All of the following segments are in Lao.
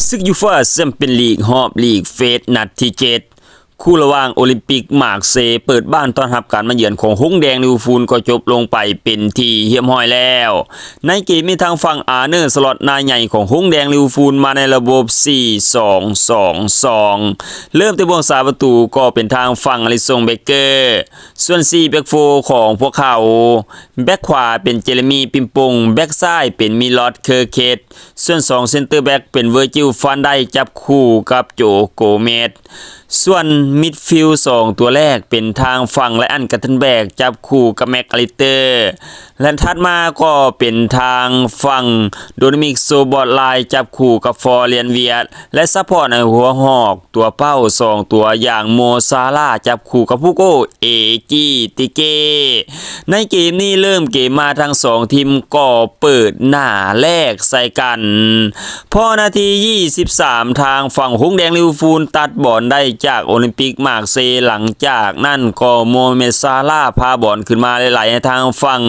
ສຶກຢູຟາແຊມປຽນລີກ ຮອບລີກເຟສນັດທີເຈັດ ຄູ່ລະຫວ່າງໂອລິມປິກມາກເຊ ເປີດບ້ານຕ້ອນຮັບການມາເຢືອນຂອງຫົງແດງລິເວີພູນ ກໍຈົບລົງໄປເປັນທີ່ຮຽບຮ້ອຍແລ້ວ. ໃນເກມນີ້ ທາງຝັ່ງອາເນີ ສະລັອດ ນາຍໃຫຍ່ຂອງຫົງແດງລິເວີພູນ ມາໃນລະບົບ ສີ່ສອງສອງສອງ ເລີ່ມແຕ່ບ່ວງສາປະຕູ ກໍເປັນທາງຝັ່ງອາລິສັນ ເບເກີ ສ່ວນສີ່ແບັກໂຟຂອງພວກເຂົາ ແບັກຂວາເປັນເຈເຣມີ ປິມປົງ, ແບັກຊ້າຍເປັນມິລອດ ເຄີເຄດ, ສ່ວນສອງເຊັນເຕີແບັກເປັນເວີຈິວ ຟານໄດ ຈັບຄູ່ກັບໂຈ ໂກເມດ, ສ່ວນມິດຟິວສອງຕົວແລກເປັນທາງຝັ່ງ ໄລອັນ ກາເທັນແບັກ ຈັບຄູ່ກັບ ແມັກອາລິສເຕີ ແລະ ຖັດມາກໍເປັນທາງຝັ່ງ ໂດມິນິກ ໂຊບອດລາຍ ຈັບຄູ່ກັບ ຟລໍເຣຍນ ວຽດ ແລະ ຊັບພອດໃນຫົວຫອກ ຕົວເປົ້າສອງຕົວ ຢ່າງ ໂມ ຊາລາ ຈັບຄູ່ກັບ ຮຸໂກ ເອກີຕິເກ. ໃນເກມນີ້ເລີ່ມເກມມາທັງສອງທີມກໍເປີດໜ້າແລກໃສ່ກັນ. ພໍນາທີຊາວສາມ ທາງຝັ່ງຫົງແດງລິເວີພູນຕັດບອນໄດ້ຈາກໂອລິມປິກມາກເຊ. ຫຼັງຈາກນັ້ນກໍ ໂມຮາເມັດ ຊາລາ ພາບອນຂຶ້ນມາໄຫຼໆໃຫ້ທາງຝັ່ງ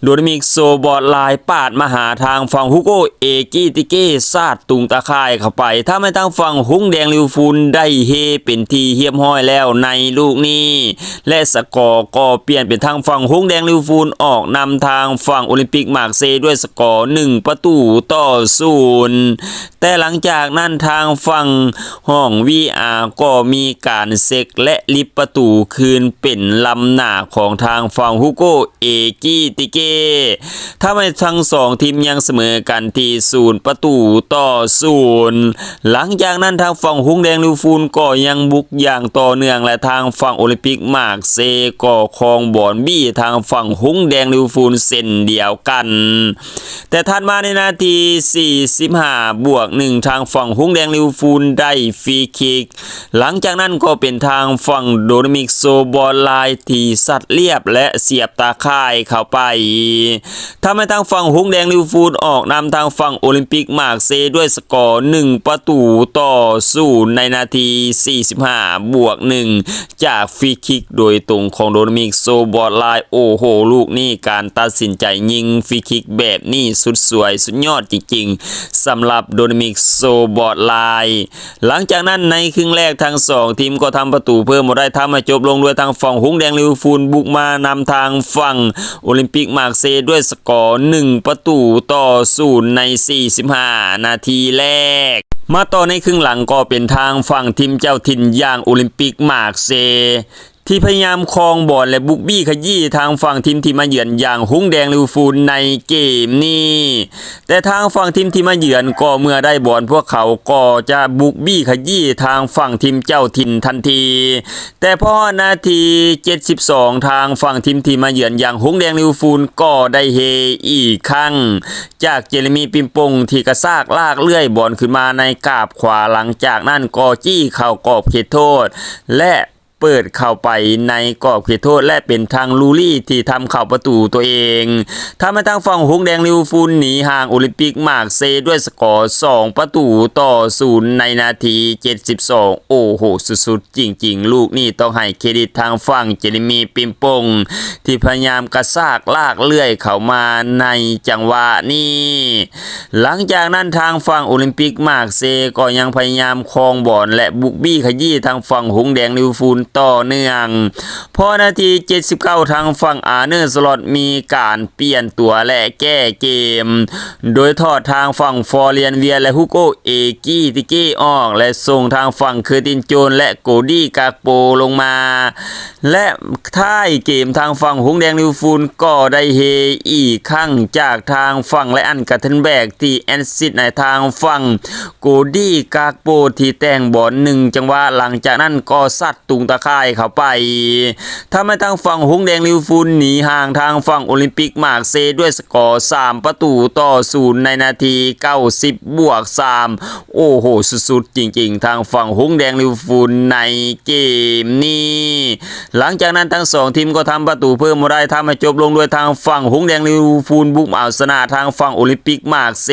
ໂດມິນິກ ໂຊບອດລາຍ ປາດມາຫາທາງຝັ່ງ ຮຸໂກ ເອກີຕິເກ ຊາດຕຸງຕາຂ່າຍເຂົ້າໄປ ທຳໃຫ້ທາງຝັ່ງຫົງແດງລິເວີພູນໄດ້ເຮເປັນທີ່ຮຽບຮ້ອຍແລ້ວໃນລູກນີ້ ແລະ ສະກໍກໍປ່ຽນເປັນທາງຝັ່ງຫົງແດງລິເວີພູນອອກນຳທາງຝັ່ງໂອລິມປິກມາກເຊດ້ວຍສະກໍ ໜຶ່ງປະຕູຕໍ່ສູນ. ແຕ່ຫຼັງຈາກນັ້ນທາງຝັ່ງຫ້ອງ ວີອາ ກໍມີການເຊັກ ແລະ ລິບປະຕູຄືນເປັນລຳໜ້າຂອງທາງຝັ່ງ ຮຸໂກ ເອກີຕິເກ ທຳໃຫ້ທັງສອງທີມຍັງສະເໝີກັນທີ່ ສູນປະຕູຕໍ່ສູນ. ຫຼັງຈາກນັ້ນທາງຝັ່ງຫົງແດງລິເວີພູນກໍຍັງບຸກຢ່າງຕໍ່ເນື່ອງ ແລະ ທາງຝັ່ງໂອລິມປິກມາກເຊກໍຄອງບອນ ບີທາງຝັ່ງຫົງແດງລິເວີພູນເຊັ່ນດຽວກັນ. ແຕ່ຖັດມາໃນນາທີສີ່ສິບຫ້າບວກໜຶ່ງ ທາງຝັ່ງຫົງແດງລິເວີພູນໄດ້ຟຣີຄິກ. ຫຼັງຈາກນັ້ນກໍເປັນທາງຝັ່ງໂດມິນິກ ໂຊບອດລາຍ ທີ່ຊັດລຽບ ແລະ ສຽບຕາຂ່າຍເຂົ້າໄປ ທຳໃຫ້ທາງຝັ່ງຫົງແດງລິເວີພູນອອກນຳທາງຝັ່ງໂອລິມປິກມາກເຊດ້ວຍສະກໍ ໜຶ່ງປະຕູຕໍ່ສູນ ໃນນາທີສີ່ສິບຫ້າບວກໜຶ່ງ ຈາກຟຣີຄິກໂດຍຕົງຂອງໂດມິນິກ ໂຊບອດລາຍ. ໂອ້ໂຫ ລູກນີ້ການຕັດສິນໃຈຍິງຟຣີຄິກແບບນີ້ສຸດສວຍສຸດຍອດຈິງໆ ສຳລັບໂດມິນິກ ໂຊບອດລາຍ. ຫຼັງຈາກນັ້ນໃນເຄິ່ງແລກທັງສອງທີມກໍທຳປະຕູເພີ່ມບໍ່ໄດ້ ທຳໃຫ້ຈົບລົງດ້ວຍທາງຝັ່ງຫົງແດງລິເວີພູນບຸກມານຳທາງຝັ່ງໂອລິມປິກມາກເຊດ້ວຍສະກໍ ໜຶ່ງປະຕູຕໍ່ສູນ ໃນສີ່ສິບຫ້ານາທີແລກ. ມາຕໍ່ໃນເຄິ່ງຫຼັງກໍເປັນທາງຝັ່ງທີມເຈົ້າຖິ່ນຢ່າງໂອລິມປິກມາກເຊ ທີ່ພະຍາຍາມຄອງບອນ ແລະ ບຸກບີຂະຢີ້ທາງຝັ່ງທີມທີ່ມາເຢືອນຢ່າງຫົງແດງລິເວີພູນໃນເກມນີ້. ແຕ່ທາງຝັ່ງທີມທີ່ມາເຢືອນກໍເມື່ອໄດ້ບອນ ພວກເຂົາກໍຈະບຸກບີຂະຢີ້ທາງຝັ່ງທີມເຈົ້າຖິ່ນທັນທີ. ແຕ່ພໍຮອດນາທີເຈັດສິບສອງ ທາງຝັ່ງທີມທີ່ມາເຢືອນຢ່າງຫົງແດງລິເວີພູນກໍໄດ້ເຮອີກຄັ້ງ ຈາກເຈເຣມີ ປິມປົງ ທີ່ກະຊາກລາກເລື່ອຍບອນຂຶ້ນມາໃນກາບຂວາ. ຫຼັງຈາກນັ້ນກໍຈີ້ເຂົ້າກອບເຂດໂທດ ແລະ ເປີດເຂົ້າໄປໃນກອບເຂດໂທດ ແລະ ເປັນທາງລູລີທີ່ທຳເຂົ້າປະຕູຕົວເອງ ທຳໃຫ້ທາງຝັ່ງຫົງແດງລິເວີພູນໜີຫ່າງໂອລິມປິກມາກເຊດ້ວຍສະກໍ ສອງປະຕູຕໍ່ສູນ ໃນນາທີເຈັດສິບສອງ. ໂອ້ໂຫ ສຸດໆຈິງໆ ລູກນີ້ຕ້ອງໃຫ້ເຄຣດິດທາງຝັ່ງເຈເຣມີ ປິມປົງ ທີ່ພະຍາຍາມກະຊາກລາກເລື່ອຍເຂົ້າມາໃນຈັງຫວະນີ້. ຫຼັງຈາກນັ້ນທາງຝັ່ງໂອລິມປິກມາກເຊກໍຍັງພະຍາຍາມຄອງບອນ ແລະ ບຸກບີຂະຢີ້ທາງຝັ່ງຫົງແດງລິເວີພູນຕໍ່ເນື່ອງ. ພໍນາທີເຈັດສິບເກົ້າ ທາງຝັ່ງອາເນີ ສະລັອດ ມີການປ່ຽນຕົວ ແລະ ແກ້ເກມ ໂດຍຖອດທາງຝັ່ງ ຟລໍເຣຍນ ວຽດ ແລະ ຮຸໂກ ເອກີຕິເກ ອອກ ແລະ ສົ່ງທາງຝັ່ງ ເຄີຕິນ ໂຈນ ແລະ ໂກດີ ກາກໂປ ລົງມາ. ແລະ ທ້າຍເກມທາງຝັ່ງຫົງແດງລິເວີພູນກໍໄດ້ເຮອີກຄັ້ງ ຈາກທາງຝັ່ງ ໄລອັນ ກາເທັນແບັກ ທີ່ແອັດຊິດໃຫ້ທາງຝັ່ງ ໂກດີ ກາກໂປ ທີ່ແຕ່ງບອນໜຶ່ງຈັງຫວະ. ຫຼັງຈາກນັ້ນກໍຊັດຕຸງຕາຂ່າຍເຂົ້າໄປ ທຳໃຫ້ທາງຝັ່ງຫົງແດງລິເວີພູນໜີຫ່າງທາງຝັ່ງໂອລິມປິກມາກເຊດ້ວຍສະກໍ ສາມປະຕູຕໍ່ສູນ ໃນນາທີເກົ້າສິບບວກສາມ. ໂອ້ໂຫ ສຸດໆຈິງໆ ທາງຝັ່ງຫົງແດງລິເວີພູນໃນເກມນີ້. ຫຼັງຈາກນັ້ນທັງສອງທີມກໍທຳປະຕູເພີ່ມບໍ່ໄດ້ ທຳໃຫ້ຈົບລົງດ້ວຍທາງຝັ່ງຫົງແດງລິເວີພູນບຸກມາເອົາຊະນະທາງຝັ່ງໂອລິມປິກມາກເຊ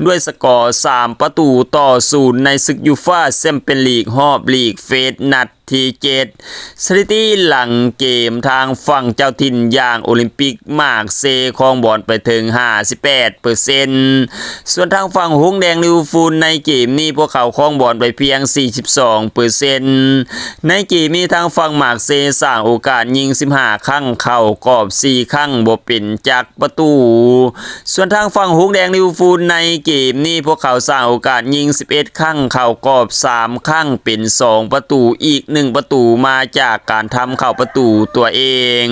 ດ້ວຍສະກໍ ສາມປະຕູຕໍ່ສູນ ໃນສຶກຢູຟາແຊມປຽນລີກ ຮອບລີກເຟສນັດ ທີເຈັດ. ສະຖິຕິຫຼັງເກມ ທາງຝັ່ງເຈົ້າຖິ່ນຢ່າງໂອລິມປິກມາກເຊຄອງບອນໄປເຖິງຫ້າສິບແປດເປີເຊັນ ສ່ວນທາງຝັ່ງຫົງແດງລິເວີພູນໃນເກມນີ້ ພວກເຂົາຄອງບອນໄປພຽງສີ່ສິບສອງເປີເຊັນ. ໃນເກມນີ້ທາງຝັ່ງມາກເຊສ້າງໂອກາດຍິງສິບຫ້າຄັ້ງ ເຂົ້າກອບສີ່ຄັ້ງ ບໍ່ເປັນຈັກປະຕູ. ສ່ວນທາງຝັ່ງຫົງແດງລິເວີພູນໃນເກມນີ້ ພວກເຂົາສ້າງໂອກາດຍິງສິບເອັດຄັ້ງ ເຂົ້າກອບສາມຄັ້ງ ເປັນສອງປະຕູ ອີກໜຶ່ງປະຕູມາຈາກການທຳເຂົ້າປະຕູຕົວເອງ.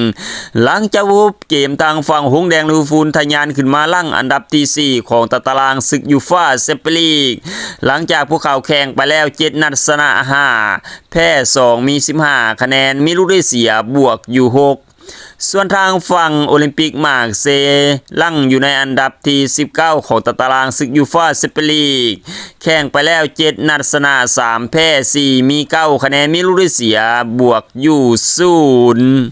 ຫຼັງຈາກຈົບເກມ ທາງຝັ່ງຫົງແດງລິເວີພູນທະຍານຂຶ້ນມາຫຼັງອັນດັບທີສີ່ຂອງຕາຕະລາງສຶກຢູຟາແຊມເປີຍນລີກ ຫຼັງຈາກພວກເຂົາແຂ່ງໄປແລ້ວເຈັດນັດ ຊະນະຫ້າ ແພ້ສອງ ມີສິບຫ້າຄະແນນ ມີລູກໄດ້ເສຍບວກຢູ່ຫົກ. ສ່ວນທາງຝັ່ງໂອລິມປິກມາກເຊ ຫຼັງຢູ່ໃນອັນດັບທີສິບເກົ້າຂອງຕາຕະລາງສຶກຢູຟາແຊມເປີຍນລີກ ແຂ່ງໄປແລ້ວເຈັດນັດ ຊະນະສາມ ແພ້ສີ່ ມີເກົ້າຄະແນນ ມີລູກໄດ້ເສຍບວກຢູ່ສູນ.